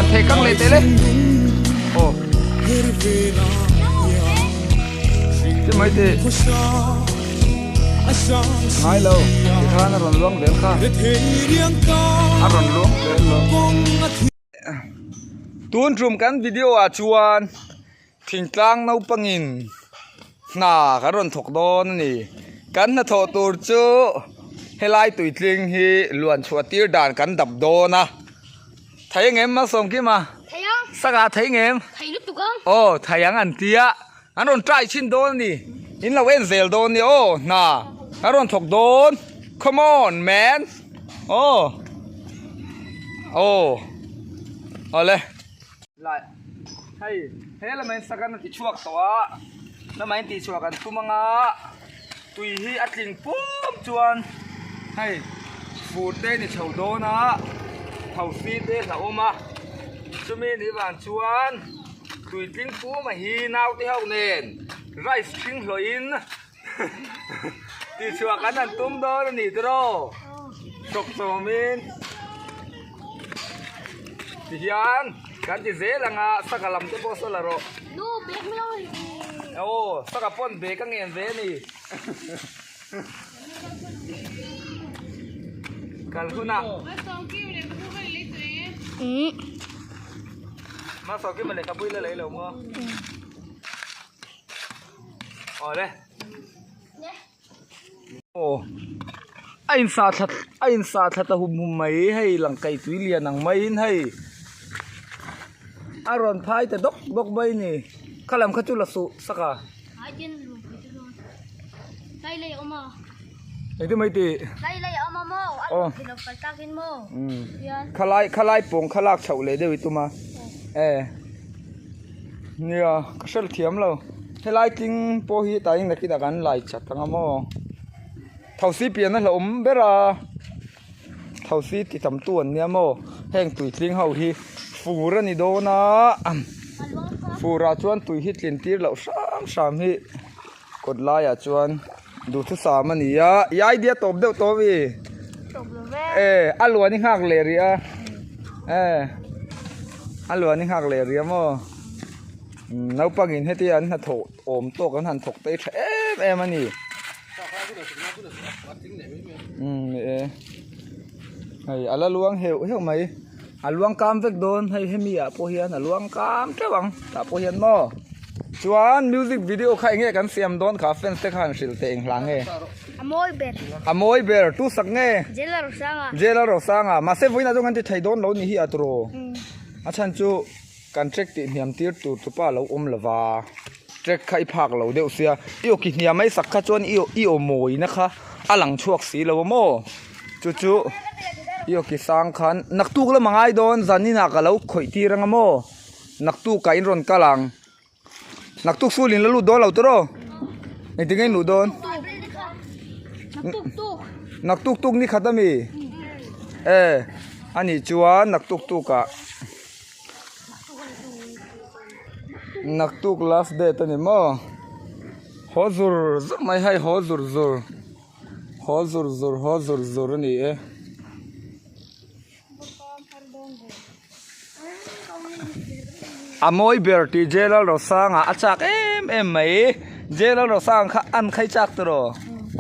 Han thei kang leh teh le. Aw. Ti mai teh. Ngai lo. Tikhan a rawn luang vel kha. A rawn luang vel lo. Tun tum kan video ah chuan thingtlang naupangin hna kan rawn thawk dawn a ni. Kan hnathawh tur chu helai tuitling hi luan chhuah tir dan kan dap dawn a. Thei ang em Malsawmkima? Thei ang. Saka thei ang em? Thei lutuk ang. Aw thei ang an tia. An rawn try chhin dawn a ni. In lo en zel dawn nia aw hna an rawn thawk dawn. Come on man. Aw. Aw. Awle. Lai hei he lamah hian saka an ti chhuak tawh a lamah hian tihchhuah kan tum anga tui hi a tling pum chuan hei fur te a ni chho dawn a thosi te a hlauhawm a chumi nih vang chuan tui tling pum a hi naute ho nen rice hring hlawh in tihchhuah kan han tum dawn a ni tiraw chawk chawmin tihian kan ti zel ang a saka lam te pawh saw la rawh aw saka pawn bag a ngen ve a ni kal hunah Malsawmkima lehkhabu i la lei lo maw? Awle. Aw. A in sa thla a in sa thla ta hum hum mai hei langkaih tui lian ang maiin hei a rawn phai ta dawk dawk mai a ni kha lam kha chu la suh sak a. Engtin mai tih? Aw. Khalai khalai pawng kha lak chhoh leh deuh i tum a e. Nia ka hre thiam lo helai tling pawh hi tain nakinah kan lai chat ang a maw thosi pian a hlauhawm ber a thosi ti tam tu an nia maw heng tui tling ho hi fur a ni dawn a fur ah chuan tui hi tlin tir loh hram hram hi kawt laiah chuan duhthusam a ni a i idea tawp deuh tawp i e a luan i nghak leh rih a e a luan i nghak leh rih a maw naupang in hetia an hnathawh awm tawk an han thawk te hi tha em em a ni umm ni e hei a la luang heuh heuh mai a luang kam vek dawn hei hemi ah pawh hian a luang kam teuh ang tah pawh hian maw chuan music video kha eng nge kan siam dawn kha fans te khan hrilh teh eng hla nge a mawi ber a mawi ber tu sak nge Jela Rosanga Jela Rosanga mahse vawiinah chuan kan ti thei dawn lo ni hi a turaw a chhan chu kan track tih hniam tir tur chu pa lo awm lova track kha i phak lo deuh sia i aw ki hniam mai sak kha chuan i aw i aw mawina kha a lang chhuak si lo a maw chu chu i aw ki sang khan naktuk lam a ngai dawn zaninah ka lo khawih tir ang a maw naktuk ah in rawn kal ang naktuk sul in la lut dawn lo tawh rawh engtin nge in luh dawn naktuk tuk ni khat ami e anih chuan naktuk tuk ah. Naktuk last date a ni maw haw zur zur mai hei haw zur zur haw zur zur haw zur zur a ni e. A mawi ber tih J Lalrosanga a chak em em mai J Lalrosanga kha an khai chak tawh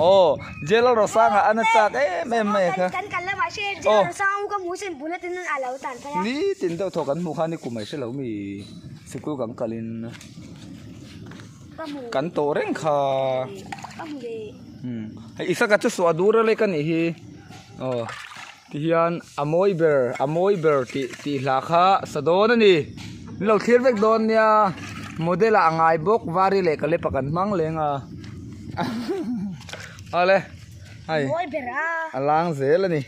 aw J Lalrosanga an a chak em em mai kha aw nitin deuh thaw kan hmuh khan i kum mai hrelo mi sikul kan kalin kan tawh reng kha hei Isaka chu suah dur a lek a nih hi aw. Tihian a mawi ber a mawi ber tih tih hla kha sa dawn a ni min lo thlir vek dawn nia model ah a ngai bawk vari leh ka lepa kan hmang leng a awle hei a lang zel a ni.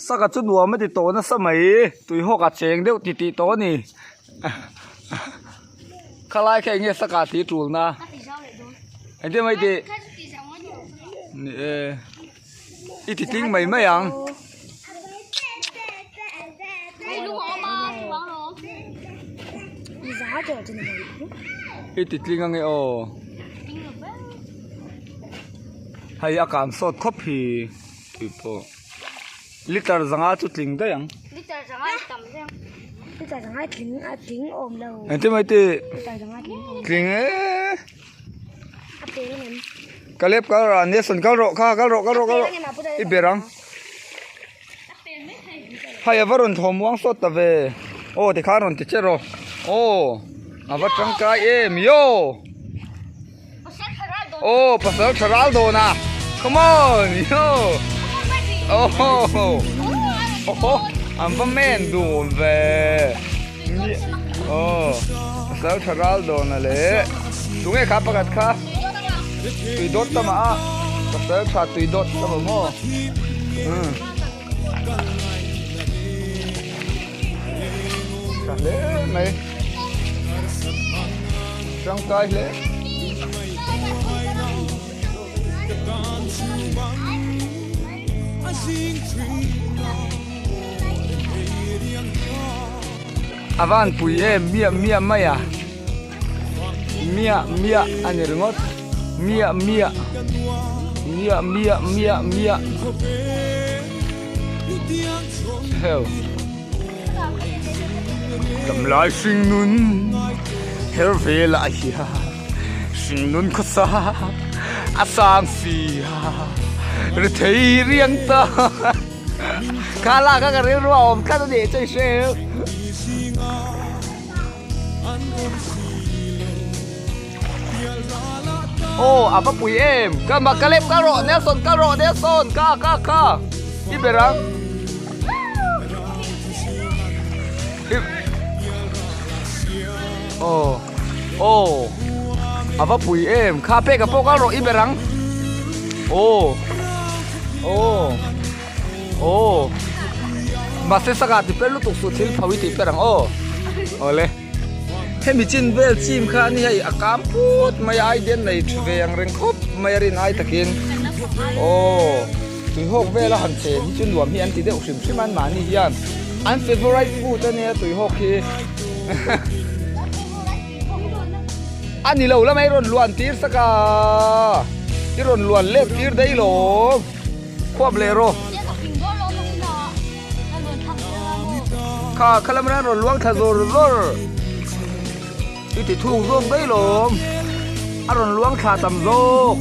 Saka chu nuam a ti tawh nasa mai tuihawk a cheng deuh ti tih tawh a ni khalai kha enge saka tih tul na engtin mai tih ni e i ti tling mai mai ang. I ti tling ange aw hei a kang sawt khawp hi tui pawh. Liter zanga chu tling daih ang. Liter zanga i tam daih ang. Liter zanga i tling a tling awm lo. Engtin mai ti? Liter zanga tling awm. Tling e. A pel ngem. Kalep kal rawh Nelson kal rawh kha kal rawh kal rawh kal rawh. I ber ang. Hei a va rawn thawm muang sawt ta ve. Aw tikhan rawn ti che rawh. Aw a va tangkai em yo. Aw pasal tha ral dawn a. Come on yo. Aw oho an va men dun ve. Aw pasal tha ral dawn a le. Tunge kha pakhat kha. Tui dawt ta mah a. Pasal tha tui dawt ta mah maw. Tha hle mai. Tangkai hle. A van pui em miah miah mai a. Miah miah a ni ringawt. Miah miah. Miah miah miah miah. Heu. Damlai hringnun her velah hian hringnun khawsa a sang si a ri thei riang ta. Kha lak a ka rilru a awm tlat a nih chu i hre em. Aw a va pui em ka mah ka lep ka rawh Nelson ka rawh Nelson ka ka ka i ber ang aw aw a va pui em kha pek a pawh ka rawh i ber ang aw aw Aw mahse sangha ti per lutuk suh thil pho i tih per ang aw awle hemi chin vel chim kha ani hei a kam put mai a idea nei tha ve ang reng khawp mai a rin ai takin aw tuihawk vela han chen hi chu nuam hi an ti deuh hrim hrim a an mahni hian an favourite food ania tuihawk hi a ni lo lamah i rawn luan tir sak a i rawn luan let tir daih lo. Khuap leh rawh. Kha kha lam ran rawn luang thla zawr zawr. I ti thuk zawk daih lawm. A rawn luang thla tam zawk.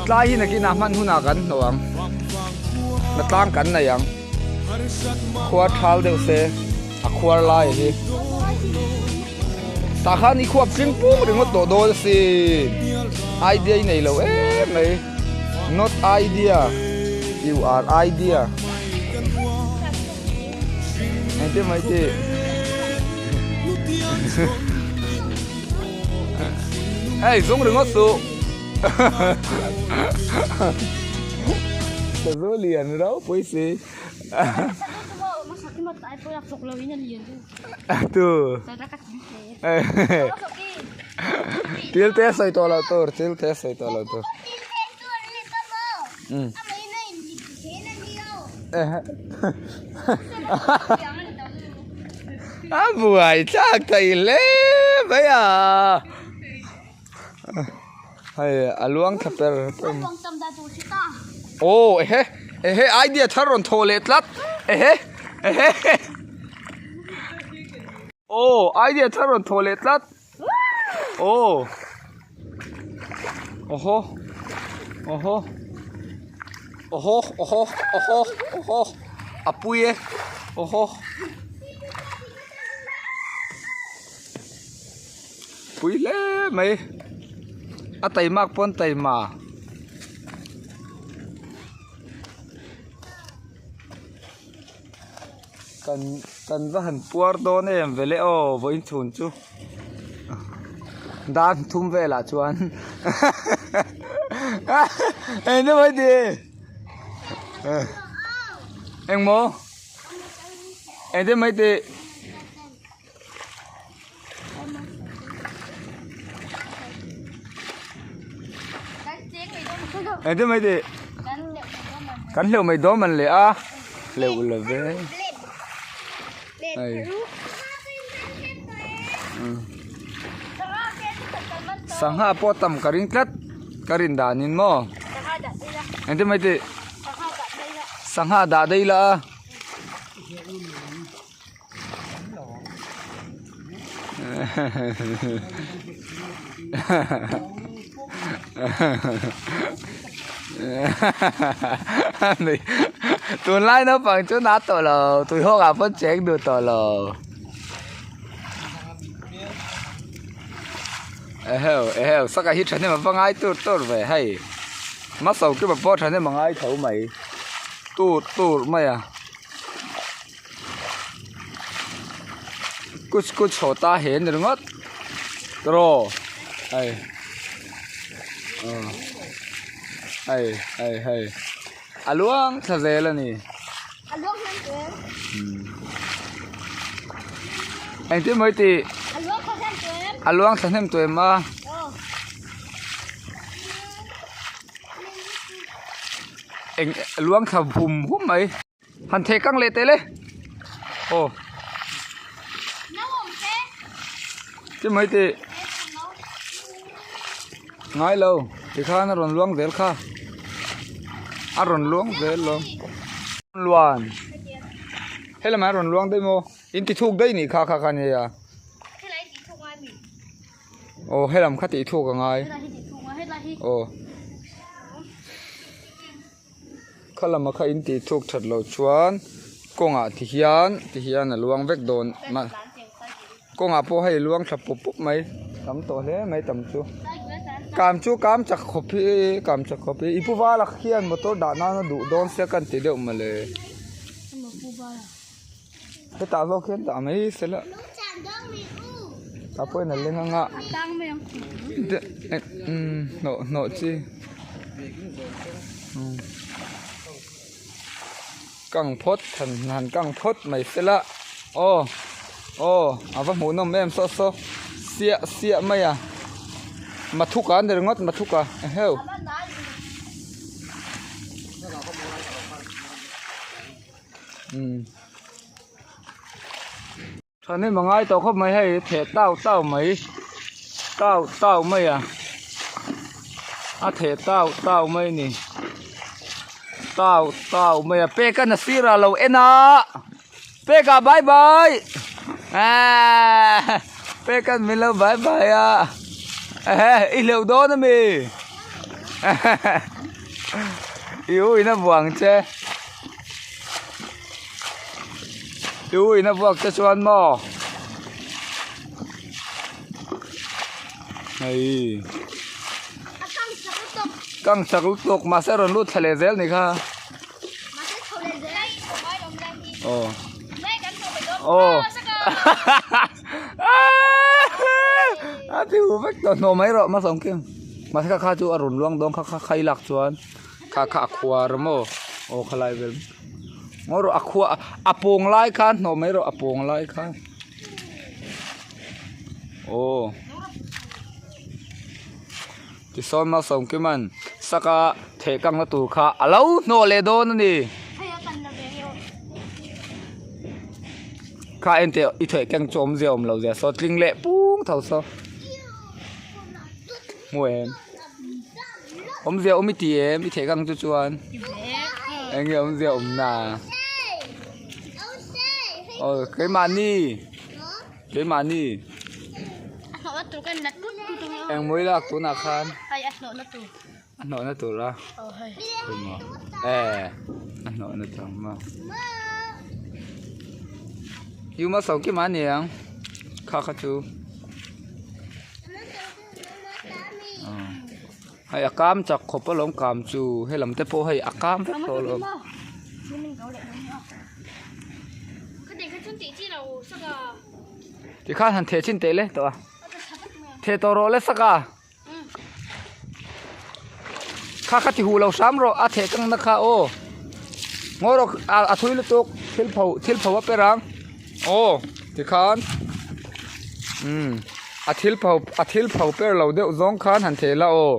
Tlai hi nakinah hman hunah kan hnawh ang. Na tlang kan nei ang. Khua thal deuh se a khuar lai hi tah khan i khuap tling pung ringawt tawh dawn asin idea i nei lo em mai not idea you are idea engtin mai ti hei zung ringawt suh. Sazu lian ropui si. Tu. Til te sawi tawh loh tur, til te sawi tawh loh tur. Um. A buai thlak thei hle mai a. Hei a luang thla per per aw ehe ehe idea thar rawn thaw leh tlat ehe ehe aw idea thar rawn thaw leh tlat aw awhaw awhaw awhaw awhaw awhaw awhaw a pui e awhaw. Pui hle mai a taimak pawn taima kan kan va han puar dawn em ve le aw vawiin chhun chu dar thum velah chuan eng emaw ti engmaw engtin mai tih. Engtin mai tih kan hleuh mai dawn man leh a hleuh lo ve hei. Sangha pawh tam ka ring tlat ka rin danin maw engtin mai tih sangha dah daih la a. Tunlai naupang chu na tawh lo tuihawk ah pawh cheng duh tawh lo. Eheu eheu saka hi thahnem a va ngai tur tur ve hei hmasa kima pawh thahnem a ngai tho mai tur tur mai a kuch kuch haw ta he ni ringawt tiraw hei aw hei hei hei a luang thla zel a ni. Engtin maw i tih? A luang thla hnem tawh em a? Eng a luang thla hum hum mai. Han theh kang leh teh le. Aw. Engtin maw i tih? Ngai lo tikhan a rawn luang zel kha a rawn luang zel lo luan helamah a rawn luang daih maw in ti thuk daih nih kha kha kha nia aw helam kha tih thuk a ngai aw kha lama kha in tih thuk that loh chuan kawngah ti hian ti hian a luang vek dawn kawngah pawh hei luang tha pup pup mai tam tawh hle mai tam chu kam chu kam chak khawp hi kam chak khawp hi i pu vala khian motor dah nan a duh dawn sia ka ti deuh mawle hetah zawk hian dah mai sela tah pawhin a leng anga hnawh hnawh chi. Kang phawt han han kang phawt mai sela aw aw a va hmuh nawm em saw saw siah siah mai a mathuka a ni ringawt mathuka eheu. Thahnem a ngai tawh khawp mai hei theh tau tau mai tau tau mai a a theh tau tau mai a ni tau tau mai a pek a sirah lo en a pek ah bye bye ahh pek an min lo bye bye a ehe i hleuh dawn ami i u in a buang che. I u in a vuak te chuan maw hei kang chak lutuk mahse a rawn lut thla leh zel ni kha aw aw a ti hu vek tawh hnawh mai rawh hmasa awm khi mahse kha kha chu a rawn luang dawn kha kha khai lak chuan kha kha a khuar maw aw khalai vel Ngaw rawh a khua a pawng lai khan hnawh mai rawh a pawng lai khan aw tisawn Malsawmkima'n saka theh kangna tur kha a lo hnawh leh dawn a ni kha enteh i theh keng chu awmzia awm lo zia saw tling leh pung tho saw hmu em. Awmzia awm i ti em i theih kang chu chuan eng nge awmzia awm na aw keimahni keimahni eng mawi lak tunah khan a hnawhna tur a emaw e a hnawhna tur ang maw yu ma so kima aniang kha kha chu. Hei a kam chak khawp alawm kam chu helam te pawh hei a kam vek tawh alawm. Tikhan han theh chin teh le tawh a theh tawh rawh le sak a kha kha ti huh lo hram rawh a theh kang na kha aw ngaw rawh a thui lutuk thil pho thil pho a per ang. Aw tikhan umm a thil pho a thil pho per lo deuh zawng khan han theh la aw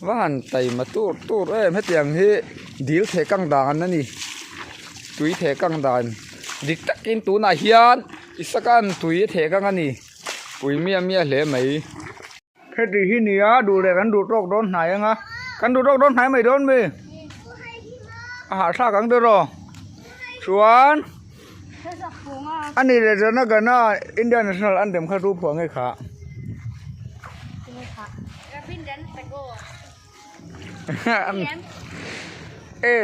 va han taima tur tur em hetiang hi dil theh kang dan a ni tui theh kang dan dik takin tunah hian Isaka'n tui a theh kang a ni pui miah miah hle mai. Heti hi nia duh leh kan duh tawk dawn hnai anga kan duh tawk dawn hnai mai dawn mi a hahthlak ang tiraw chuan ani leh Jana Gana India National Anthem kha tu phuah nge kha.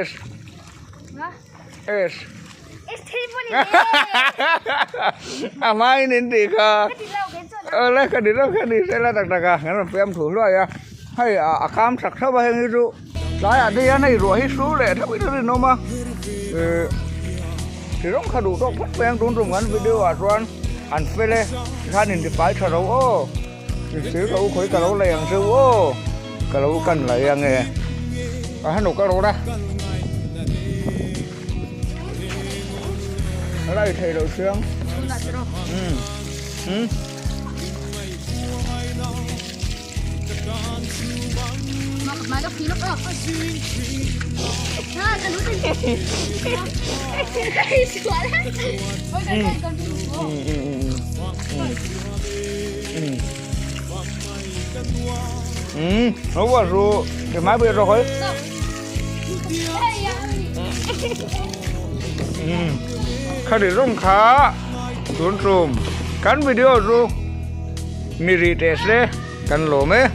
S S a hmain in tih kha awle ka ni lo ka ni sela tak tak a kan rawn fiam thu hluai a hei a kam sak theuh a heng hi chu tlaiah te hian hei ruah hi su leh theuh in a rinawm a ihh ti rawng kha duh tawk phawt mai ang tun tum kan video ah chuan an fel e tikhan intifai tha ro aw. Thil ka u khawi ka lo lei ang che u aw ka lo kan lei ang e a hanu ka rawt a a lai thei lo chiang um um Đúng rồi, ru thì má biết rồi. Kha di rawng kha tun tum kan video chu mi ri teh se kan lawm e.